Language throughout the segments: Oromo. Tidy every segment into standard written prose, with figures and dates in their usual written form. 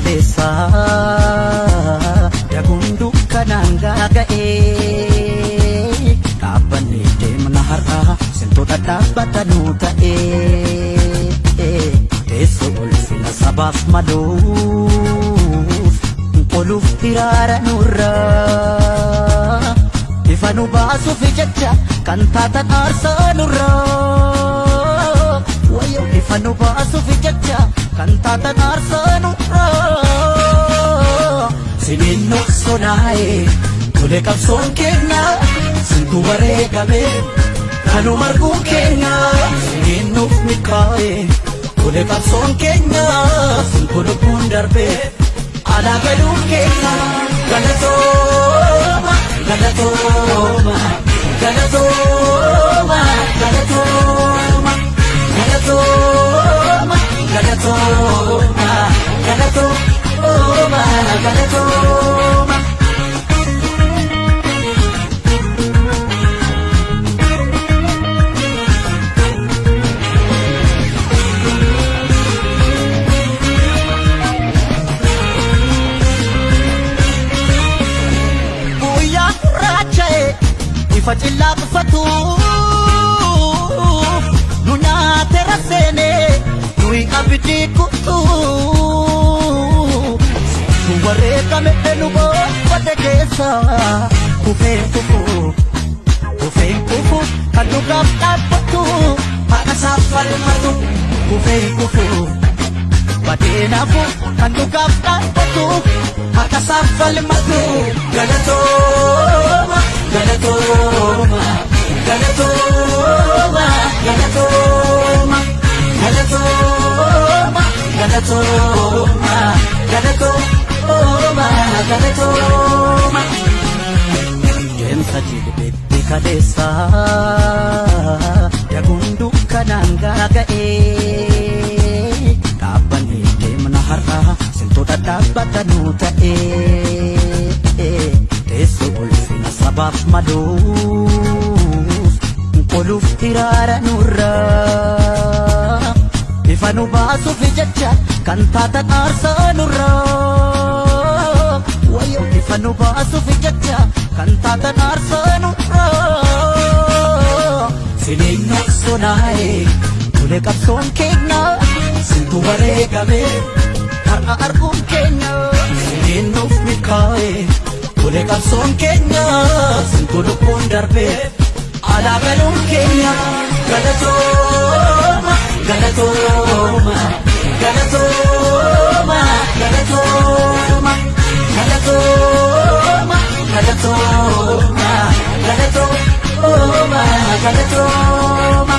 kaleessa daguun dukkanaan gaaga'ee dhaabbannee deemna har'a sintoota dhaabbatanuu ta'ee teessoo ulfina sabaaf maluuf qoluuf hiraara nurraa ifa nu baasuuf jecha kan taatan aarsaa nurraa wayyoo ifa nu baasuuf jecha kan taatan aarsaa nurraa siniin nuuf sonaa'e tole qabsoon keenya sintu wareegame kanuma arguun keenya siniin nuuf milkaa'e tole qabsoon keenya sintu lubbuun darbe alaa galuun keenya galatooma galatooma galatooma galatooma galatooma galatooma galatooma galatooma. Guyyaa gurraacha'e ifa cillaa qufatu nu nyaate raseene nuyi abidii kutu nu wareegame nu boonfate keessa kufeen kufu kufeen kufu kan dhugaaf dhaabbatu haqa isaaf falmatu kufeen kufu badeenafu kan dhugaaf dhaabbatu haqa isaaf falmatu galatooma galatooma galatooma galatooma galatooma galatooma galatooma galatooma. Deemsa jilbeetti kaleessa daguun dukkanaan gaaga'ee dhaabbannee deemna har'a sintoota dhaabbatanuu ta'ee teessoo ulfina sabaaf maluuf qoluuf hiraara nurraa ifa nu baasuuf jecha kan taatan aarsaa nurraa wayyoo ifa nu baasuuf jecha kan taatan aarsaa nurraa siniin nuuf sonaa'e tole qabsoon keenya sintu wareegame har'a arguun keenya siniin nuuf milkaa'e tole qabsoon keenya sintu lubbuun darbe alaa galuun keenya galatooma galatooma galatooma galatooma galatooma galatooma galatooma galatooma.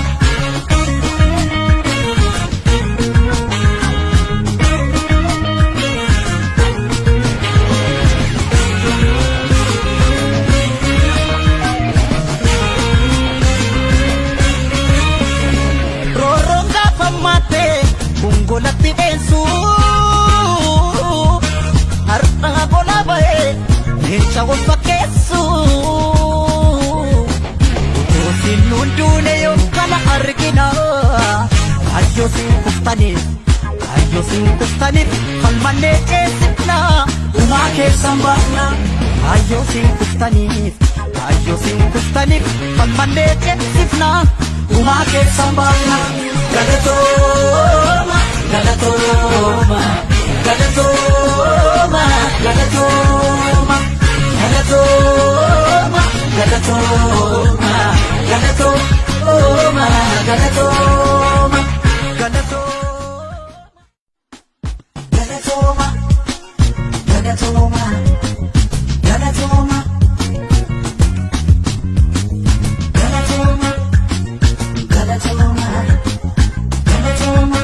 Roorroon gaafa maattee gongolatti dheensu har'a gola ba'ee leenca wal fakkeessu. Utuu sinnuun duune yoo kana argina kaayyoo siin kuftaniif kaayyoo siin kuftaniif falmannee ceesifna gumaa keessan baafna kaayyoo siin kuftaniif kaayyoo siin kuftaniif falmannee ceesifna gumaa keessan baafna galatooma galatooma galatooma galatooma galatooma galatooma galatooma galatooma galatooma galatooma galatooma galatooma galatooma galatooma galatooma.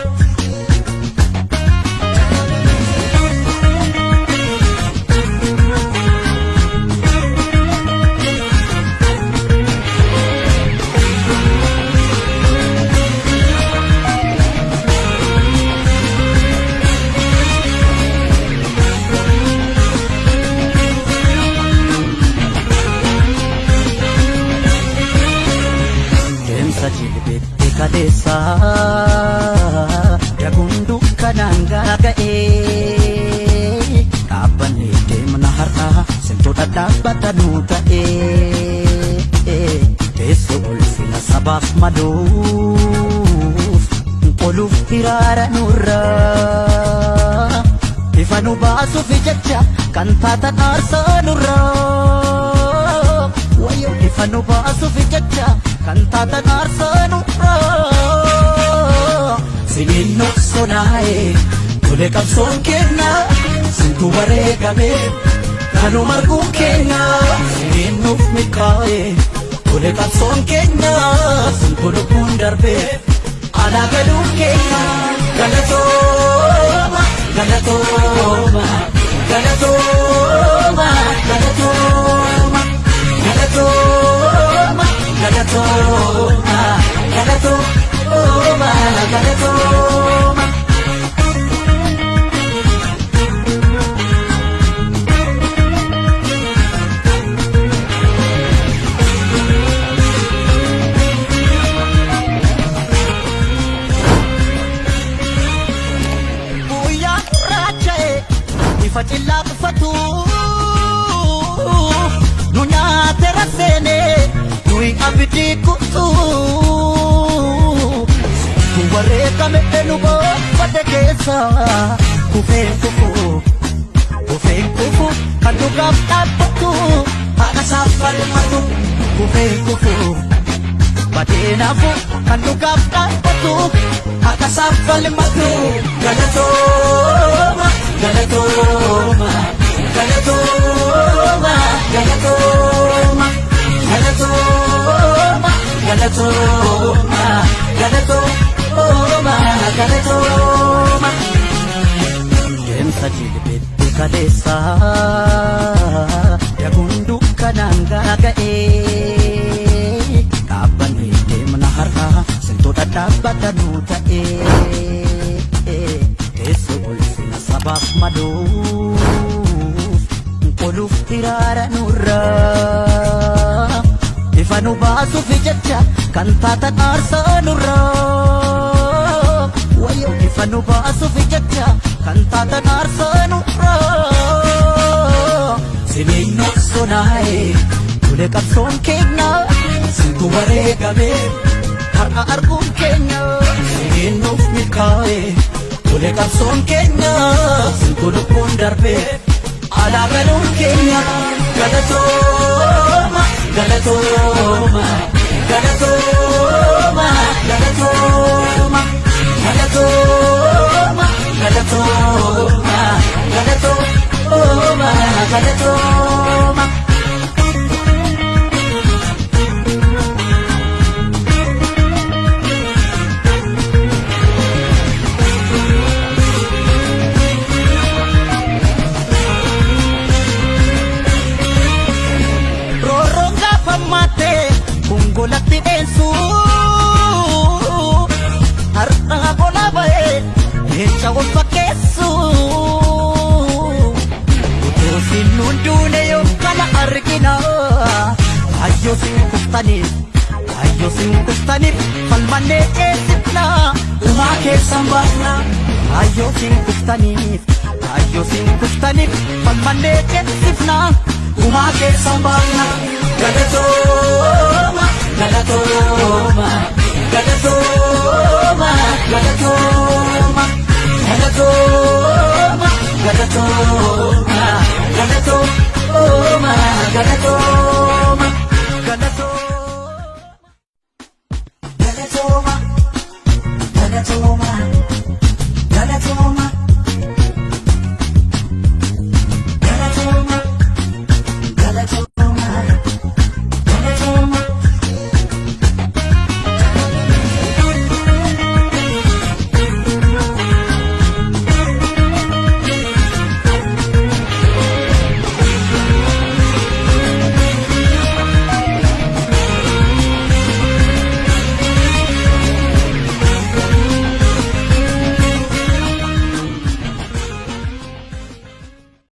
Deemsa jilbeetti kaleessa daguun dukkanaan gaaga'ee Dhaabbannee deemna har'aa simtoota dhaabbata nuu ta'ee teessoo ulfina sabaaf maluuf qoluuf hiraara nurraa ifa nu baasuuf jecha kan taatan aarsaa nurraa wayyoo ifa nu baasuuf jecha kan taatan aarsaa nurraa siniin nuuf sonaa'e tole qabsoon kenna sintu wareegame kanuma arguun keenya siniin nuuf milkaa'e tole qabsoon keenya sintu lubbuun darbe alaa galuun keenya galatooma galatooma galatooma galatooma galatooma galatooma galatooma galatooma. Guyyaa gurraacha'e ifa cillaa uffatu nu nyaate raseene nuyi abidii kutu tu wareegame nu boonfate keessa kufeen kufu kufeen kufu kan dhugaaf dhaabbatu haqa isaaf falmatu kufeen kufu badeenaafu kan dhugaaf dhaabbatu haqa isaaf falmatu galatooma galatooma galatooma galatooma galatooma galatooma galatooma galatooma. Deemsa jilbeetti kaleessa daguun dukkanaan gaaga'ee dhaabbannee deemna har'aa simtoota dhaabbata nuu ta'ee teessoo ulfina sabaaf maluuf qoluuf hiraara nurraa ifa nu baasuuf jecha kan taatan aarsaa nurraa wayyoo ifa nu baasuuf jecha kan taatan aarsaa nurraa siniin nuuf sonaa'e tole qabsoon keenya sintu wareegame har'a arguun keenya siniin nuuf milkaa'e tole qabsoon keenya sintu lubbuun darbe alaa galuun keenya galatooma galatooma galatooma galatooma galatooma galatooma galatooma galatooma. Roorroon gaafa maattee gongolatti dheensu har'a gola ba'ee leenca wal fakkeessu. Utuu sinnuun duune yoo kana argina kaayyoo sin kuftaniif kaayyoo sin kuftaniif falmannee ceesifna dhumaa keessan baasna kaayyoo sin kuftaniif kaayyoo sin kuftaniif falmannee ceesifna dhumaa keessan baasna galatooma galatooma galatooma galatooma galatooma galatooma galatooma galatooma galatooma galatooma galatooma galatooma.